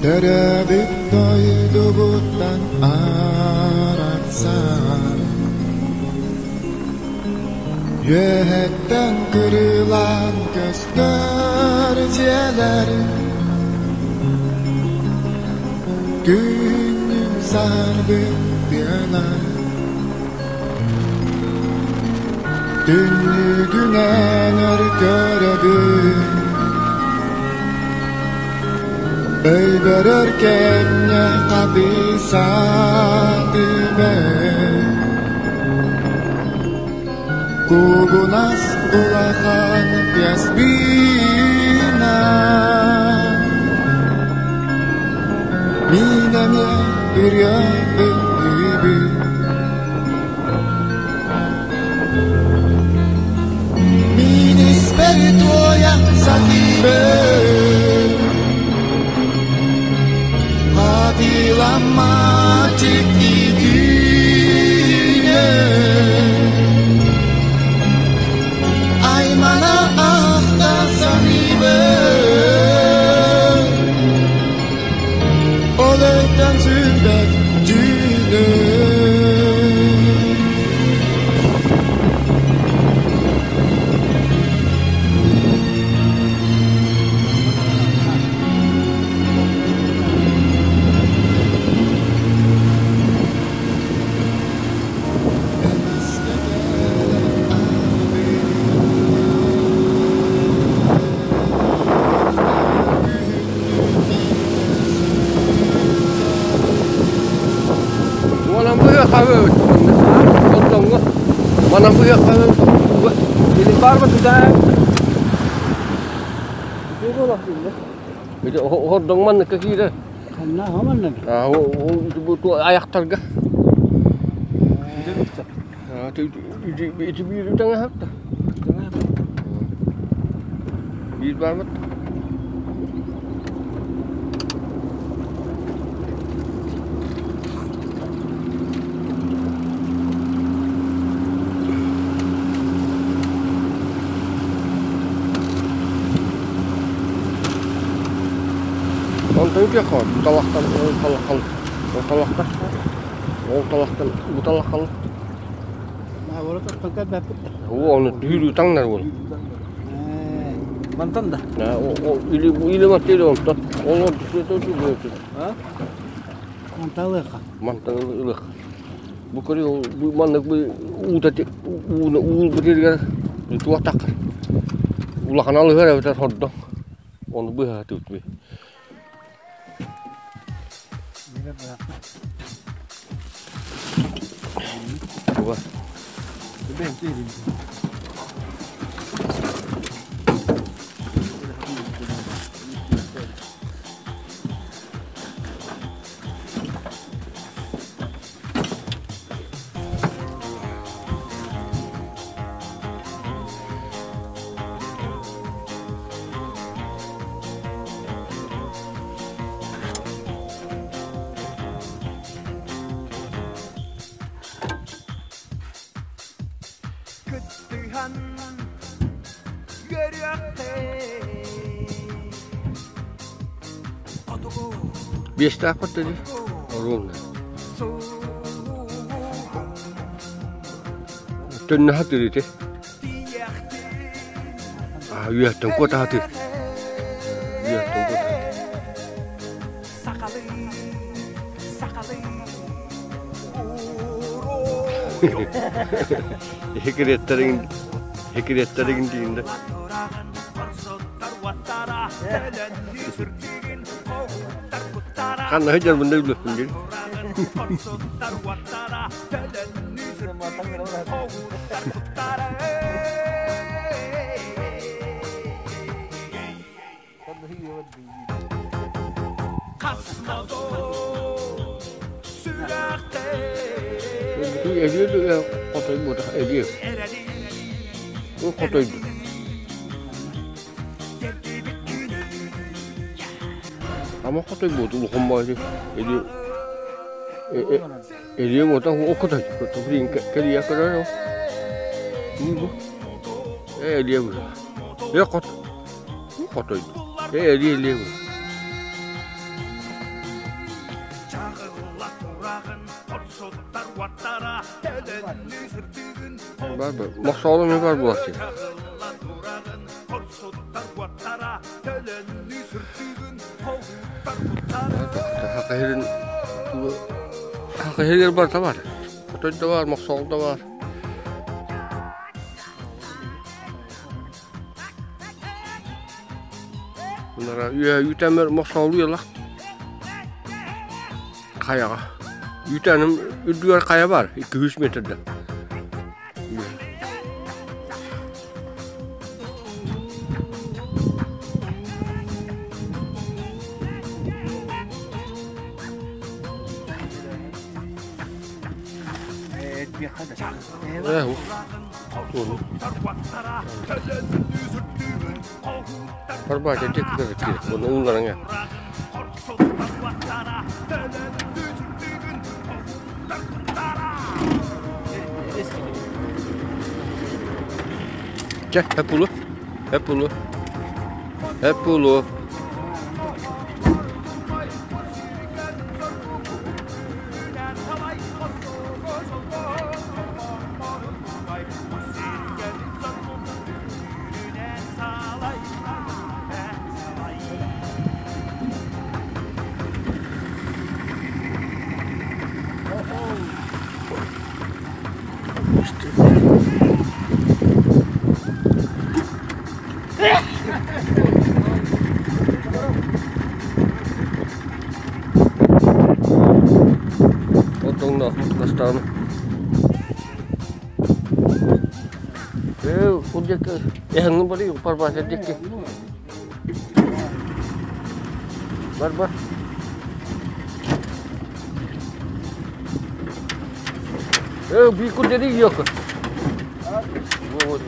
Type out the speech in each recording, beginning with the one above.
Төрөөбүт дойдубуттан арахсан, Үөһэттэн кырыылаан көстөр дьиэлэр Күнүм сарбыт тыалар Түннүгүнэн өр көрөбүн Өйбөрөр кэмҥэ хатыысаатыбын Куугунас улахан пиаспина Мин эмиэ ырыа ыллыыбын Мин испэр туойа сатыыбын Хатыламмат итиитинэ Аймана ахта саныыбын Ол өйтөн сүппэт дьүнүм Эмискэ кэлэн Манан быһыахха Онтоҥҥо манан быһыахха Илин баарба тутаа. Хордоҥ манныкка киирэр. Ханна хомоннон? Аяқтарга. Ити биир таҥаһапта. Биир баарбыт. Онтон үтүөххэ бу талахтан ол талаххан ол талахтар ол талахтан бу талаххан Уу ону түүрүү таҥнар уол. Мантан да? Или или маттыыр онтон. Ол ол Мантан ылыахха. Мантан ылыах. Бу көрү бу маннык бу уута ууну уул бытырыгар туох таххар. Улахан алыһар эбэтэр хордоҥ. Ону быһа түтми. Туга? Кыттыһан үөрүөххэй Хотугу Биэстээх баттады. Оруолна. Төннөһө тирити. Аа, үөттэн куотааты. Үөттэн куотааты. Сахалыы, сахалыы, Хекиреттэрин хекиреттэрин диинде. Ханна сылдьар бында үлүөхпүн диир. Эдиэ хотой буотах эдиэ. Бу хотойду. Ама хотой буоту улахан баайы. Эдиэ эдиэ буотах о хотой. Блин, кэлиэ көрөр. Бу. Э эдиэ бу. Э хот. Хотойду. Э эдиэ элиэ бу. Бар бар. Мохсоҕоло эмиэ бар буолааччы. Саха сирин Саха сиригэр барыта баар. Отой да баар, мохсоҕол да баар. Мынара үөһэ үүтээмэр мохсоҕолуу ялах хайаҕа. Үүтээним үрдүгэр хайа баар, 200 метрда. Барбаача дьэ кытары Уонна ууллараҥа. Чэ, хэп улу. Хэп улу. Хэп улу. Отоҥноох мутукастааны Ээ, ол диэки эһэҥҥин барый, парбаатар диэки. Бар бар. Ээ, биир курдары йока. Вот.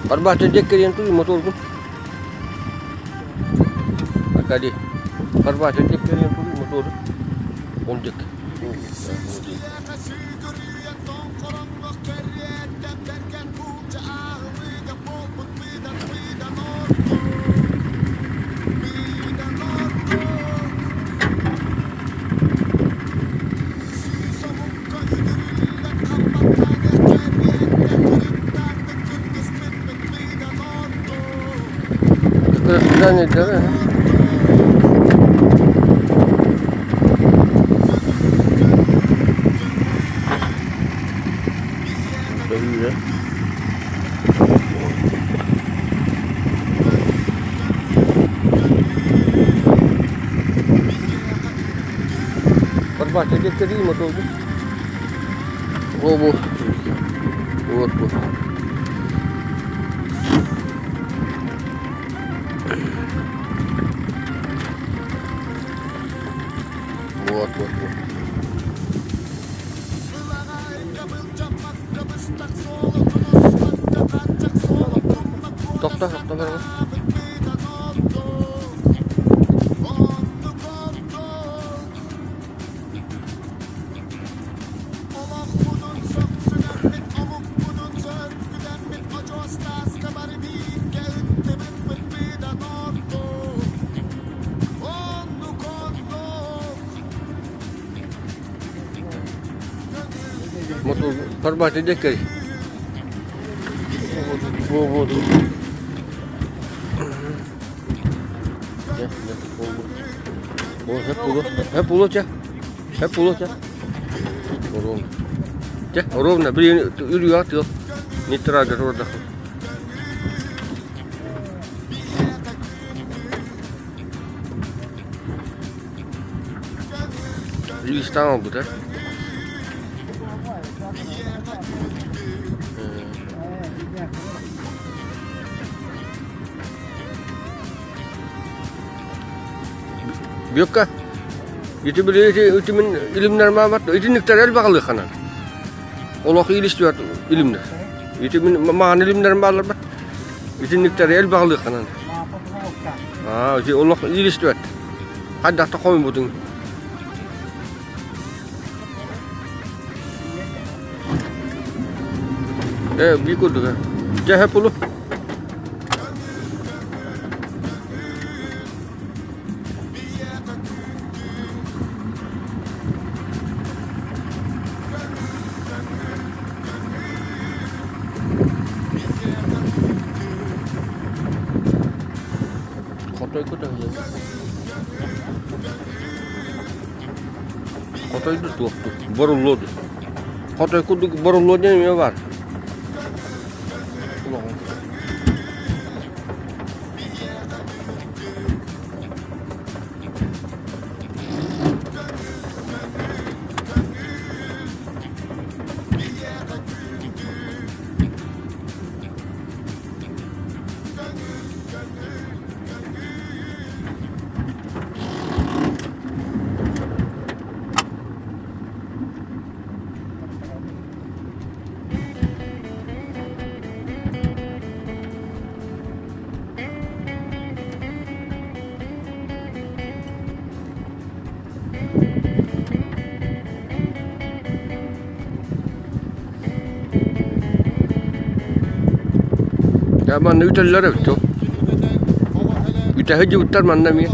Барбаатын диэк кэриэн туй моторгун. Аркадий. Барбаатын диэк кэриэн туй мотору. Ол диэк. Расписание делаем. Барбаача диэккэ мотуоргун. О, бу. Вот бу. Вот, вот, вот. Тохто, тохто, бер. Барбааты диэккэй. Бу бу Хэп було чэ. Хэп було чэ. Ровно. Чэ, ровно. Блин, үрү атыл. Не трагер орда. Листан oldu да? Бүөккэ, ити били ити ити мин илимнэр маамат итинниктэр элбэх ылыахханан. Олох иилистибэт илимнэр. Ити мин мааны илимнэрим бааллар ба. Итинниктэр элбэх ылыахханан. Аа, ити олох иилистибэт. Хайдах да хомуйбутуҥ. Ээ, бии курдук ээ. Дьэ пулу. Хотойку да Хотойду туохту, боруллуоду. Хотой курдук боруллуо диэн эмиэ баар. Дьэ манна үтэллэр эбит ол. Үтэһэ дьыбыттар манна эмиэ.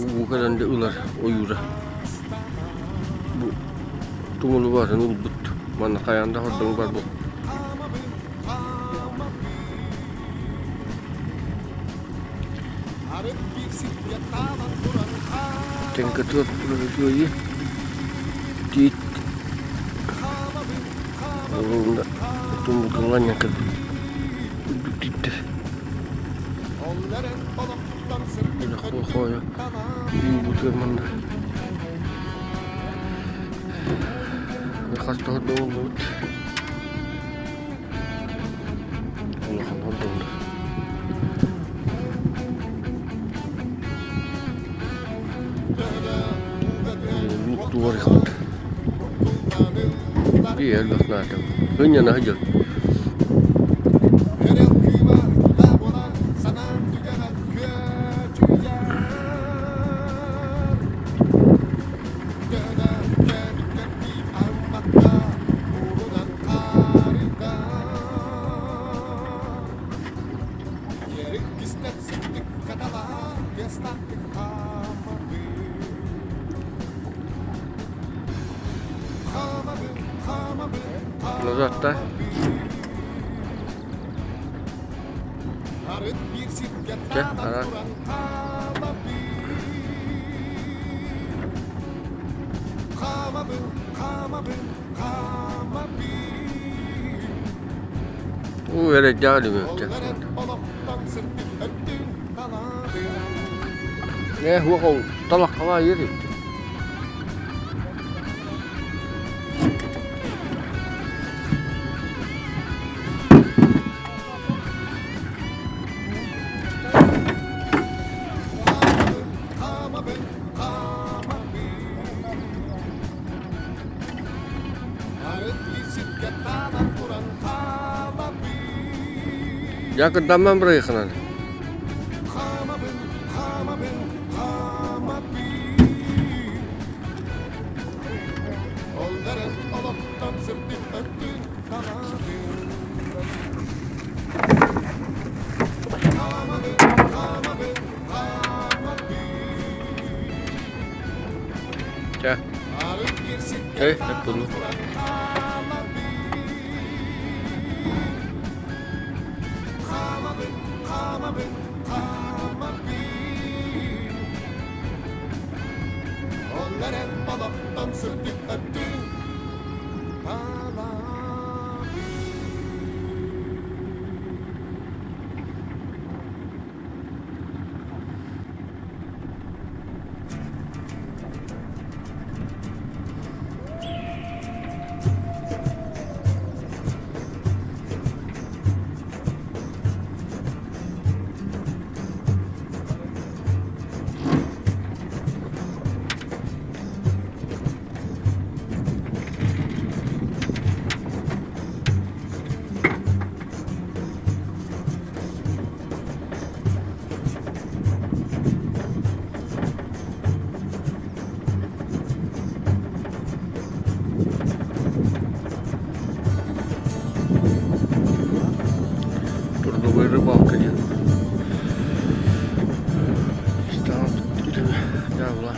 Уу кэлэн да ылар ойуура. Бу тумулу баарын ылбыт. Манна хайаан да хордоҥ бар бу. Тэҥкэ тыат турар Тиит тумулга анньан кэлбит үрдүк тииттэр. Хоойо уубутугар манна хас да хордоҥ буолбут. Улахан хордоҥнор. Луктуар Биир элбэх наада. Ынньана сылдьар. Назад-та. Чэ, ара. Уу эрэйдээх илимиэхчэ. Ээ, суох ол талаххалаа иэр икки. Якырданман бырайыхынан. Чэ. Эй, эппулу. Прудовая рыбалка диэн. Дьаабыла.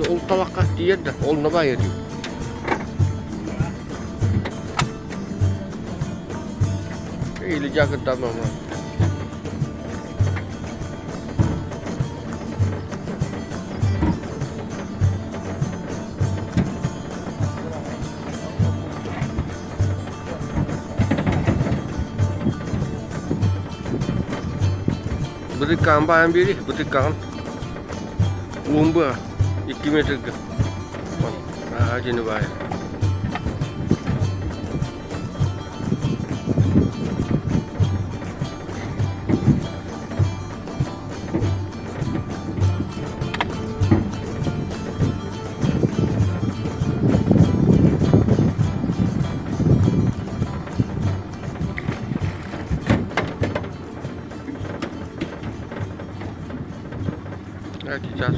Ол талакка тиийэр да, ол набайа дии. Или жакырдамама. Бытыккаан баайан биэри, бытыккаҕын уһун быа 2 метрга. Аа дьини баайа. Сейчас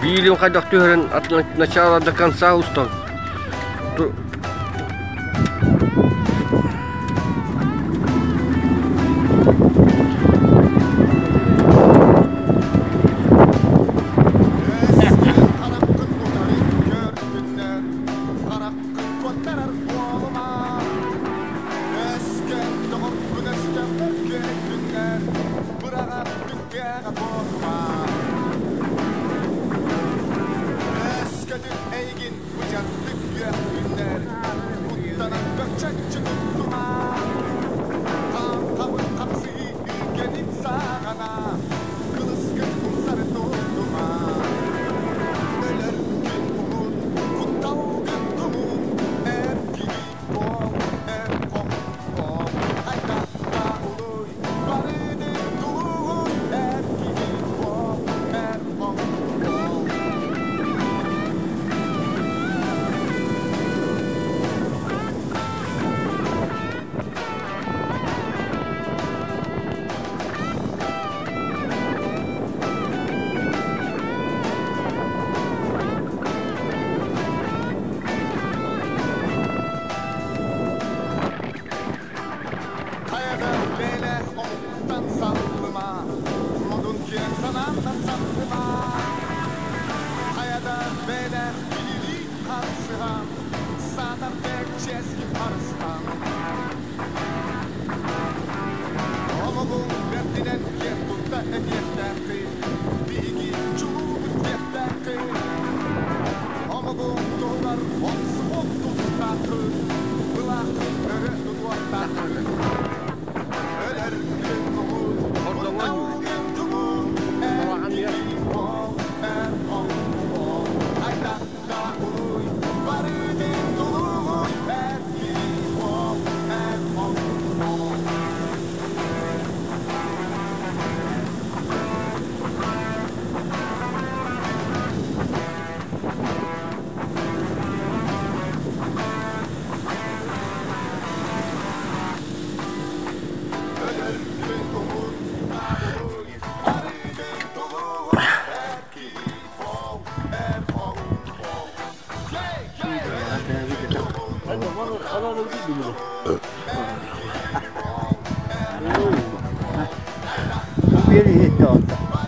Биирим хайдах түһэрин от начала до конца устан.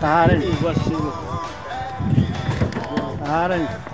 Taharin. Taharin.